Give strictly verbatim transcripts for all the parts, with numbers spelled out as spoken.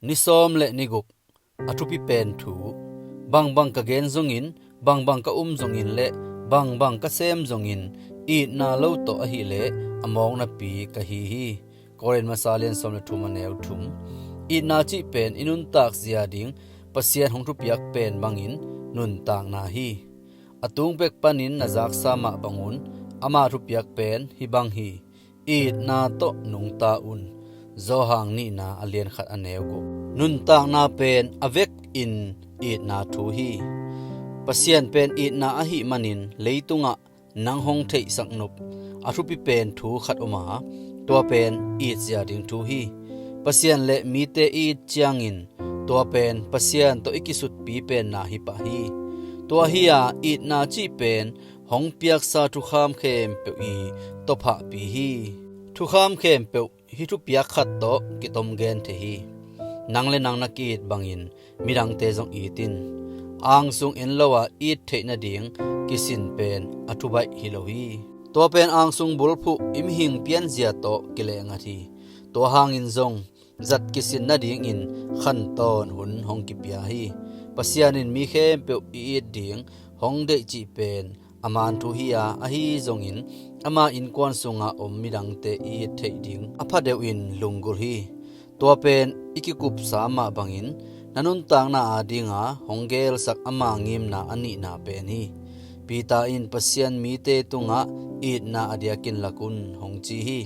Ni sawm le ni guk, a thupi pen thu. Bangbang ka gen zongin, bangbang ka um zongin le bangbang ka sem zongin, itna lo tawh ahihleh a mawknapi ka hi hi. Korin masa lian sawm le thum, a neu thum. Itna cih pen i nuntak zia ding Pasian hong thupiak pen bangin nuntakna hi. A tung pek panin na zaksa mah bangun ama thupiak pen hih bang hi: Itna tawh nungta un. Johan nihna, a lian khat, a neu guk. Nuntakna pen a vekin itna thu hi. Pasian pen itna ahih manin leitungah nang hong theihsak nop a thupi pen thu khat om a, tua pen itzia ding thu hi. Pasian le mite i it ciangin tua pen Pasian tawh i kisutpi penna hi pah hi. Tua hi-a itna cih pen hong piaksa thukham khempeuh i tawphahpi hi. Thukham khempeuh hih thupiak khat tawh kitom gen thei hi. Nang le nang na ki-it bangin midangte zong it in. Angsung en lo-a it theih nading kisin pen a thubaih hi lo hi. Tua pen angsung bulphuh i mihing pianzia tawh kilehngat hi. Tua hangin zong zat kisin nadingin khantawn hun hong kipia hi. Pasian in mi khempeuh i it ding hong deih cih pen a man thu hi-a, ahi zongin ama innkuan sunga om midangte i it theih ding a pha deuhin lunggulh hi. Tua pen i kikupsa mah bangin na nuntakna adinga hong gelsak ama ngimna a nihna pen hi. Peter in Pasian mite tungah itna a diakin lak un hong ci hi.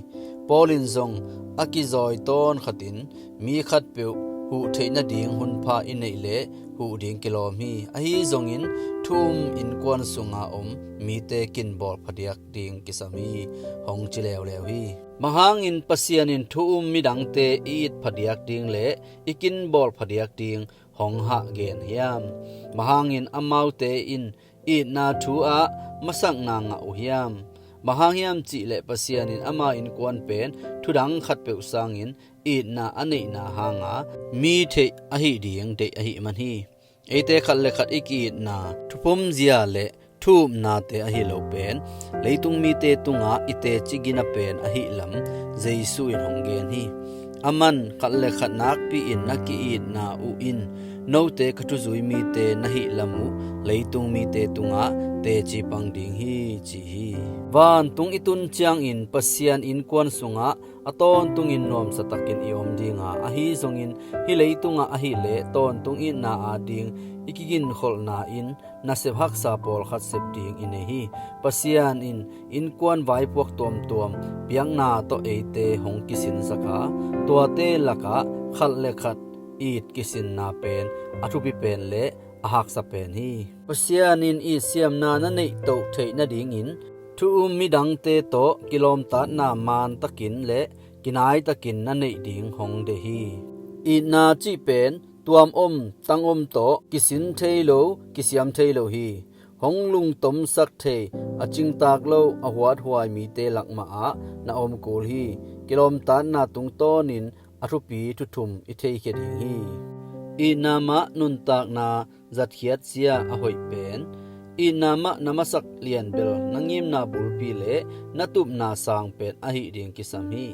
Paul in zong a kizawi tawn khatin mi khatpeuh huh theih nading hunpha i neih leh huh ding kilawm hi. Ahi zongin thu um innkuan sunga om mite kinbawl phadiak ding kisam hi, hong ci leuleu hi. Bang hangin Pasian in thu um midangte i it phadiak ding le i kinbawl phadiak ding hong hah gen hiam? Bang hangin amaute in itna thu ah masakna ngah uh hiam? Bang hang hiam cihleh Pasian in ama innkuan pen thudang khatpeuh sangin itna a neihna hanga mi theih ahih ding deih ahih man hi. Eite khat le khat i ki-itna thupomzia le thu-upnate ahi lo pen leitung mite tungah i teci gina pen ahih lam Jesu in hong gen hi. Aman khat le khat nakpi-in na ki-itna uh in note ka thuzui mite na hih lam uh leitung mite tungah teci pang ding hi, ci hi. Vantung i tun ciangin Pasian innkuan sungah a tawntungin nuamsa takin i om dinga, ahi zongin hih leitungah ahih leh tawntung itna ading i kiginkholhna in nasep haksa pawlkhat sep ding i nei hi. Pasian in innkuan vaipuak tuamtuam piakna tawh eite hong kisinsak a, tuate lakah khat le khat it kisinna pen a thupi pen le a haksa pen hi. Pasian in itsiamna na neihtoh theih nadingin thu um midangte tawh kilawmtatna mantakin le kinaitakin na neih ding hong deih hi. Itna cih pen tuam om, tang om tawh kisin thei lo, kisiam thei lo hi. Hong lungtomsak thei, a cingtak lo, a huathuai mite lak mahah na om kul hi. Kilawmtatna tungtawnin a thupi thuthum i theikhia ding hi. Itna mah nuntakna zatkhiat zia a hoih pen, itna mah na masak lian bel na ngimna bulpi le na tupna sang pen ahih ding kisam hi.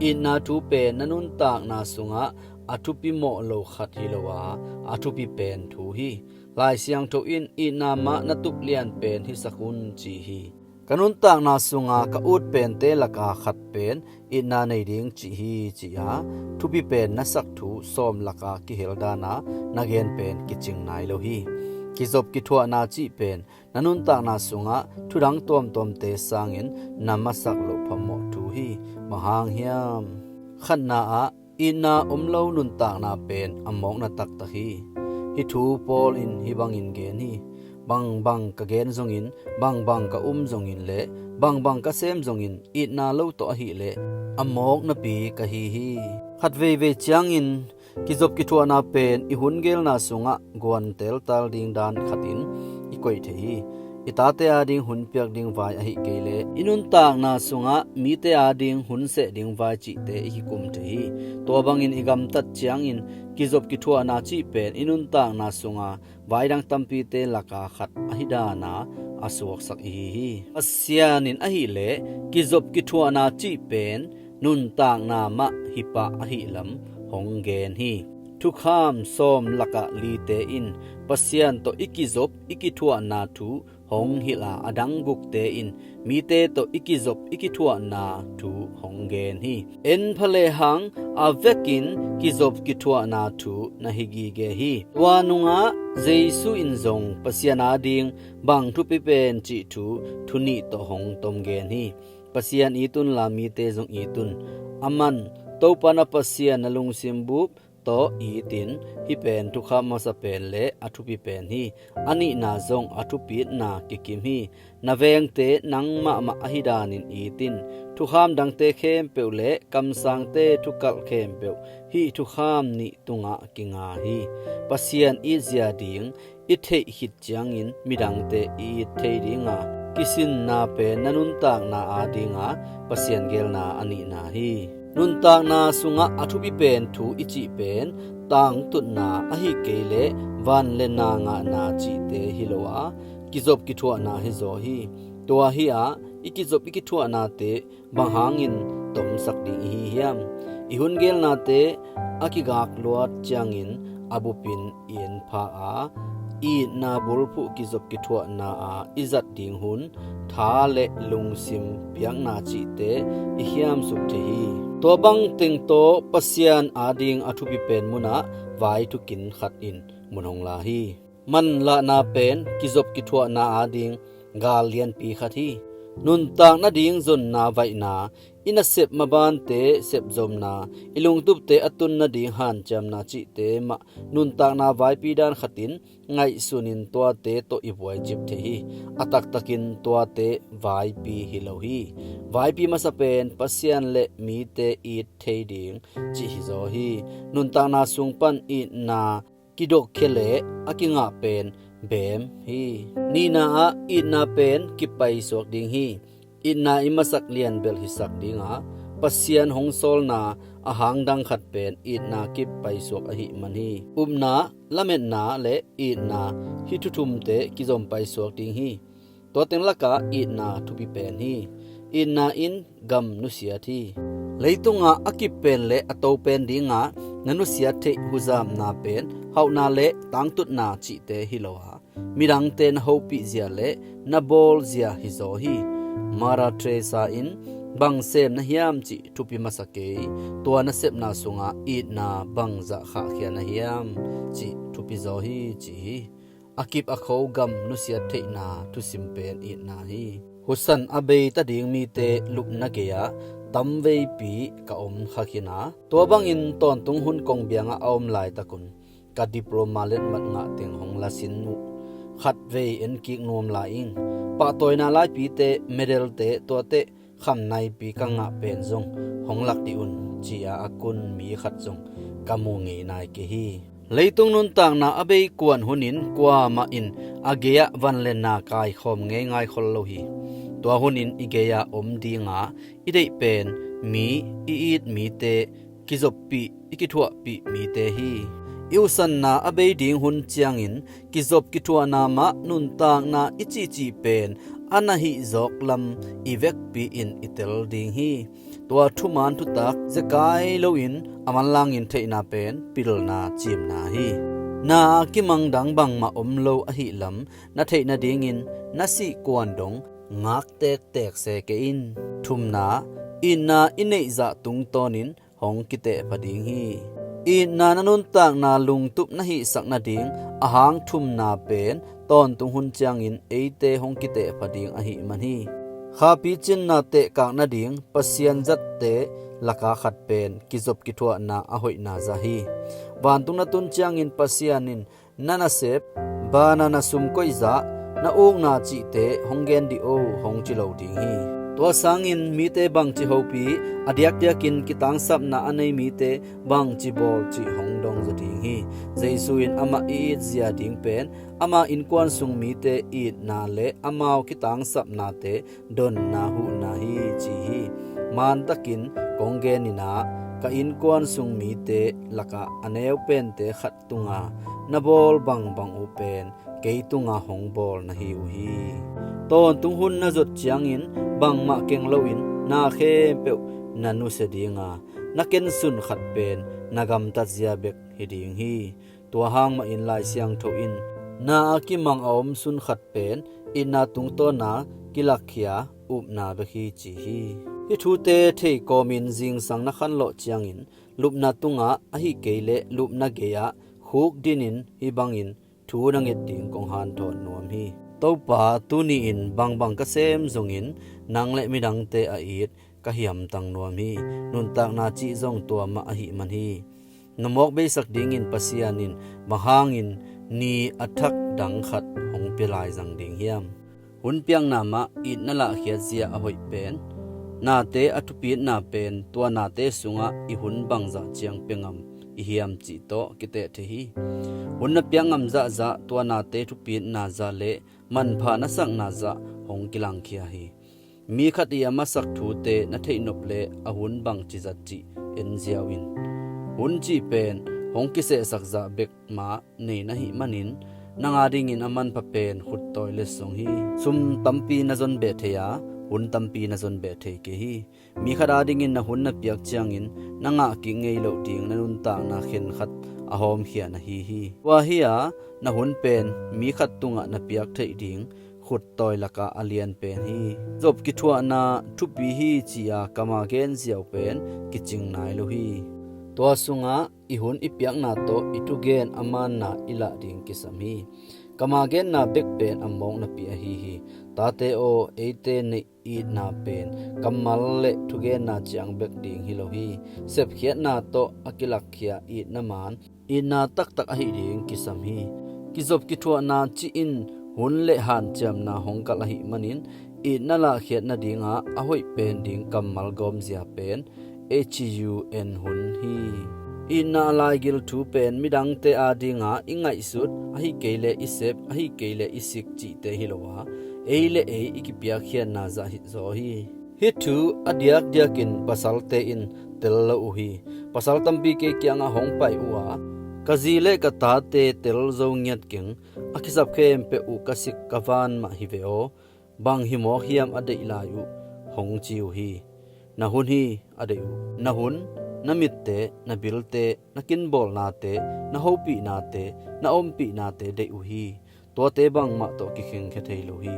Itna thu pen na nuntakna sungah a thupi mawh lo khat hi lo a, a thupi pen thu hi. Lai Siangtho in itna mah na tup lian pen hisak un, ci hi. Ka nuntakna sunga ka ut pente laka khat pen itna nei ding cih hi, ci-a thupi pen na sak thu sawm laka kihel dana na gen pen kicing nai lo hi. Kizop kithuahna cih pen na nuntakna sungah thudang tuamtuamte sangin na masak loh phamawh thu hi. Bang hang hiam? Khatna ah, itna om lo nuntakna pen a mawkna taktak hi. Hih thu Paul in hih bangin gen hi: Bangbang ka gen zongin, bangbang ka um zongin le bangbang ka sem zongin, itna lo tawh ahih leh a mawknapi ka hi hi. Khat veivei ciangin kizop kithuahna pen i hun gelna sungah guan teltal ding dan khatin i koih thei hi. I tate ading hun piak ding vai ahih kei leh i nuntakna sungah mite ading hun seh ding vai cihte i kikum thei hi. Tua bangin i gamtat ciangin kizop kithuahna cih pen i nuntakna sunga vai dang tampite laka khat ahi dana a suaksak i hi hi. Pasian in ahih leh kizop kithuahna cih pen nuntakna mah hi pah ahih lam hong gen hi. Thukham sawm lakah lite in Pasian tawh i kizop i kithuahna thu hong hilh a, a dang gukte in mite tawh i kizop i kithuahna thu hong gen hi. En pha lehang a vekin kizop kithuahna thu na hi gige hi. Tua nungah Jesu in zong Pasian ading bang thupi pen cih thu thu nih tawh hong tom gen hi. Pasian it unla mite zong it un. Aman Topa na Pasian na lungsim bup tawh it in. Hih pen thukham masa pen le a thupi pen hi. A nihna zong a thupitna kikim hi. Na vengte nang mahmah ahi danin it in. Thukham dangte khempeuh le kamsangte thukalh khempeuh hih thukham nih tungah kinga hi. Pasian itzia ding i theih khit ciangin midangte i it thei dinga, kisinna pen na nuntakna adinga Pasian geelna a nihna hi. Nuntakna sungah a thupi pen thu i cih pen tangtutna ahi kei leh van le na ngahna cihte hi lo a, kizop kithuahna hi zaw hi. Tua hi a, i kizop i kithuahnate bang hangin tomsak ding i hi hiam? I hun geelnate a kigakluat ciangin a bupin i en pha a, itna bulphuh kizop kithuahna a i zat ding hun, tha le lungsim piakna cihte i khiamsuk thei hi. Tua bang teng tawh Pasian ading a thupi pen munah vai thukin khat in mun hong la hi. Manlahna pen kizop kithuahna ading gal lianpi khat hi. Nuntak nading zonna vaihna, i nasep mabante sepzomna, i lungtupte a tun nading hanciamna cihte mah nuntakna vaipi dan khatin ngaihsunin tuate tawh i buaicip thei hi. A taktakin tuate vaipi hi lo hi. Vaipi masa pen Pasian le mite it thei ding cih hi zaw hi. Nuntakna sung pan itna kidokkhia le a kingah pen beem hi. Nihna ah itna pen kipaisuak ding hi. Itna i masak lian bel hisak dinga, Pasian hong sawlna a hang dang khat pen itna kipaisuak ahih man hi. Upna, lametna le itna, hih thu thumte kizom paisuak ding hi. Tua teng lakah itna thupi pen hi. Itna in gam nusiat hi. Leitungah a kip pen le a to pen dingah na nusiat theih huzamna pen hauhna le tangtutna cihte hi lo a, midangte na hopih zia le na bawl zia hi zaw hi. Mother Teresa in bang sem na hiam cih thupi masa kei. Tua na sepna sungah itna bangzah khahkhia na hiam cih thupi zaw hi, ci hi. A kip a kho gam nusiat theihna thusim pen itna hi. Husan a bei ta ding mite lupna gei-ah tamveipi ka om kha khin a, tua bangin tawntung hun kongbiangah a om laitakun ka diploma letmat ngah teng hong lasin uh. Khatvei en kik nuam lai ing. Pahtawina laipite, medalte, tuate kham naipi ka ngah pen zong hong lak dih un, ci-a a kun mi khat zong ka mu ngei nai kei hi. Leitung nuntakna a bei kuan hunin kuamah in a gei-ah van le na kaikhawm ngeingai khol lo hi. Tua hunin i gei-ah om dinga i deih pen mi, i it mite, kizoppih, i kithuahpih mite hi. I usanna a bei ding hun ciangin kizop kithuahna mah nuntakna i cihcih pen a na hih zawk lam i vekpi in i tel ding hi. Tua thuman thutak zekai loin a manlangin theihna pen pilna cimna hi. Na a kimang dang bangmah om lo ahih lam na theih nadingin na sih kuan dong ngak tektek se kei in. Thumna, itna i neihzah tungtawnin hong kitehpha ding hi. Itna na nuntakna lungtup na hihsak nading a hang thumna pen tawntung hun ciangin eite hong kitehpha ding ahih man hi. Khapi cinna tehkak nading Pasian zatte laka khat pen kizop kithuahna a hoihna zah hi. Vantung na tun ciangin Pasian in na nasep, bana na sum koihzah, na ukna cihte hong gen dih o, hong ci lo ding hi. Tua sangin mite bangci hopih, a diakdiakin kitangsapna a nei mite bangci bawl cih hong dong zaw ding hi. Jesu in amah i it zia ding pen ama innkuan sung mite itna le amau kitangsapnate donna huhna hi, ci hi. Mantakin kong genin ah, ka innkuan sung mite lakah a neu pente khat tunga na bawl bangbang uh pen kei tunga hong bawl na hi uh hi. Tawntung hun na zot ciangin bangmah keng loin na khempeuh na nusia dinga, na kensun khat pen na gamtat zia bek hi ding hi. Tua hang mahin Lai Siangtho in na a kimang a om sun khat pen itna tungtawna kilakkhia upna bek hi ci hi. Hih thute thei kawmin zingsang na khanlawh ciangin lupna tungah ahi kei leh lupna gei-ah khuk dinin hih bangin thu na nget ding kong hanthawn nuam hi. Topa, tuni-in bangbang ka sem zongin nang le midangte a it ka hiamtang nuam hi. Nuntakna cih zong tua mah ahih man hi. Na mawk beisak dingin Pasian in bang hangin ni a thak dang khat hong pia lai zang ding hiam? Hun piakna mah itna lahkhiat zia a hoih pen nate a thupitna pen tua nate sungah i hun bangzah ciang pia ngam i hiam cih tawh kiteh thei hi. Hun na piak ngam zahzah tua nate thupitna zah le manpha na sakna zah hong kilangkhia hi. Mi khat i a masak thute na theihnop le a hun bangci zat cih en ziau in. Hun cih pen hong kisehsak zah bek mah nei na hih manin nang adingin a manpha pen khuttawi letsong hi. Sum tampi na zon beh thei a, hun tampi na zon beh thei kei hi. Mi khat adingin na hun na piak ciangin na ngah kik ngei loh ding na nuntakna khenkhat a hawmkhia na hi hi. Tua hi a, na hun pen mi khat tungah na piak theih ding khuttawi lakah a lian pen hi. Zop kithuahna thupi hi ci-a kam a gen ziau pen kicing nai lo hi. Tua sungah i hun i piakna tawh i thugen a manna i lah ding kisam hi. Kam a genna bek pen a mawk napi ahi hi. Tate aw, eite neih itna pen kammal le thugenna ciang bek ding hi lo hi. Sepkhiatna tawh a kilakkhia itna man itna taktak ahi ding kisam hi. Kizop kithuahna cih in hun le hanciamna hong kalh ahih manin itna lahkhiat nadinga a hoih pen ding kammal gawmzia pen H U N hun hi. Itna a laigil thu pen midangte adinga i ngaihsut, ahi kei le i sep, ahi kei le i sik cihte hi lo a, ei le ei i kipiakkhiatna zah hi zaw hi. Hih thu a diakdiakin pasalte in tel lo uh hi. Pasal tampi kei kiangah hong pai uh a, ka zi le ka tate tel zo ngiat keng, a kisap khempeuh uh ka sik ka van mah hi ve aw, bang hi mawk hiam a deih lai uh, hong ci uh hi. Na hun hi a deih uh. Na hun, na mitte, na bilte, na kinbawlnate, na hopihnate, na ompihnate deih uh hi. Tuate bangmah tawh kikhengkhia thei lo hi.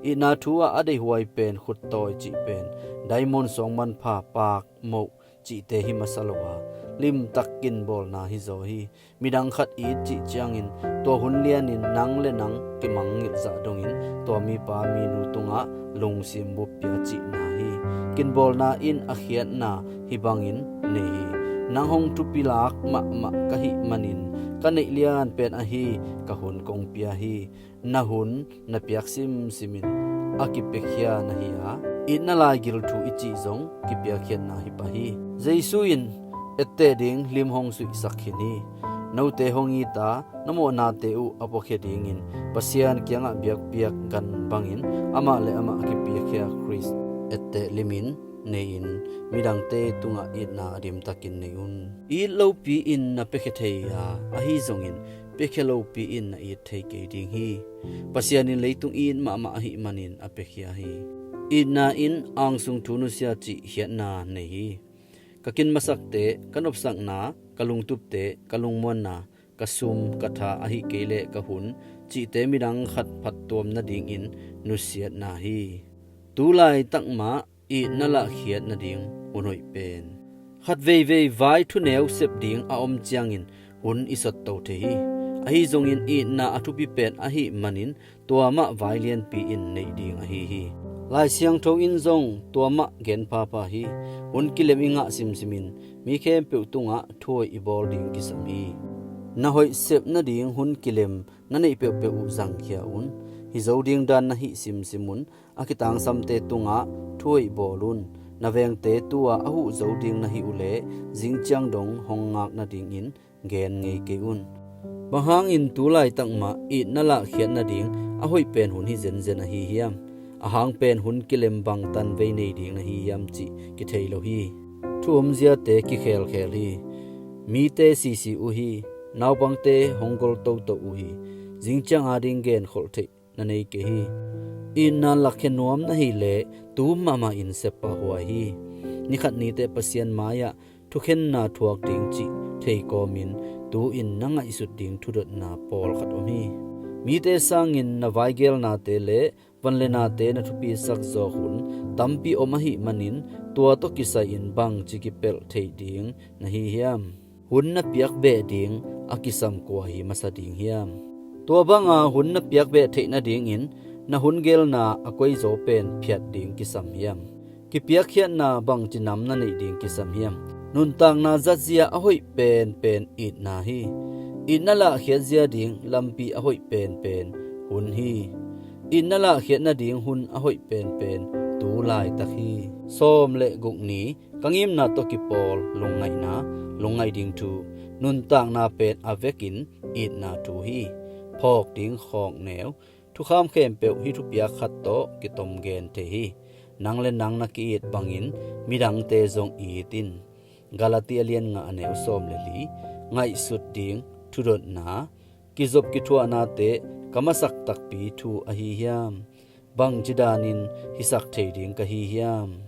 Itna thu ah a deihhuai pen khuttawi cih pen diamond suang manpha, paak, moh cihte hi masa lo a, limtak kinbawlna hi zaw hi. Midang khat it cih ciangin tua hun lianin nang le nang kimangngilh zah dongin tua mipa minu tungah lungsim bup pia cihna hi. Kinbawlna in a khiatna hih bangin nei hi. Nang hong thupi lak mahmah ka hih manin ka neih lian pen ahi, ka hun kong pia hi. Na hun na piak simsimin a kipiakhia na hi a, itna laigil thu i cih zong kipiakkhiatna hi pah hi. Jesu in etteh ding lim hong suihsak khin hi. Note hong it a, na mawhnate uh a puakhia dingin Pasian kiangah biakpiak gan bangin amah le amah a kipiakhia Khrist etteh limin nei-in midangte tungah itna a dimtakin nei un. It lopi-in na piakhia thei a, ahi zongin piakhia lopi-in na it thei kei ding hi. Pasian in leitung it mahmah ahih manin a piakhia hi. Itna in angsung thu nusia cih khiatna nei hi. Ka kin masakte, ka nopsakna, ka lungtupte, ka lungmuanna, ka sum, ka tha, ahi kei le ka hun cihte midang khat phattuam nadingin nusiatna hi. Tu laitak mah itna lahkhiat nading hun hoih pen khat veivei vai thuneu sep ding a om ciangin hun i sotto thei hi. Ahi zongin itna a thupi pen ahih manin tua mah vai lianpi in neih ding ahi hi. Lai Siangtho in zong tua mah gen phapha hi. Hun kilem i ngah simsimin mi khempeuh tungah thuhoih i bawl ding kisam hi. Na hoih sep nading hun kilem na neih peuhpeuh uh zangkhia un. Hi zo ding dan na hih simsim un. A kitangsamte tungah thuhoih bawl un. Na vengte tu-a a huh zo ding na hih uhleh zingciang dong hong ngak nadingin gen ngei kei un. Bang hangin tu laitak mah itna lahkhiat nading a hoih pen hun hi zenzen ahi hiam? A hang pen hun kilem bangtan vei nei ding na hi hiam cih kithei lo hi. Thu omziate kikhelkhel hi. Mite sisi uh hi. Naupangte hong gol toto uh hi. Zingciang ading genkholh theih na nei kei hi. Itna lakkhia nuam na hih leh tum mahmah in sep pah huai hi. Nikhat niteh Pasian mai-ah thukhenna thuak ding cih thei kawmin Tu-in na ngaihsut ding thudotna pawlkhat om hi. Mite sangin na vaigelnate le vanlenate na thupisak zawk hun tampi om ahih manin, tua tawh kisai-in bangci kipelh theih ding na hi hiam? Hun na piak beh ding a kisam kua hi masa ding hiam? Tua banga hun na piak beh theih nadingin na hun gelna a koizaw pen phiat ding kisam hiam? Kipiakkhiatna bangci nam na neih ding kisam hiam? Nuntakna zatzia a hoih penpen itna hi. Itna lahkhiatzia ding lampi a hoih penpen hun hi. Itna lahkhiat nading hun a hoih penpen tu laitak hi. Sawm le guk ni, ka ngimna tawh kipawl lungngaihna, lungngaih ding thu, nuntakna pen a vekin itna thu hi. Phawk ding khawkneu, thukham khempeuh hih thupiak khat tawh kitom gen thei hi. Nang le nang na ki-it bangin midangte zong it in. Galati a lian nga a neu sawm le li. Ngaihsut ding thudotna, kizop kithuahnate ka masak takpi thu ahi hiam? Bangci danin hisak thei ding ka hi hiam?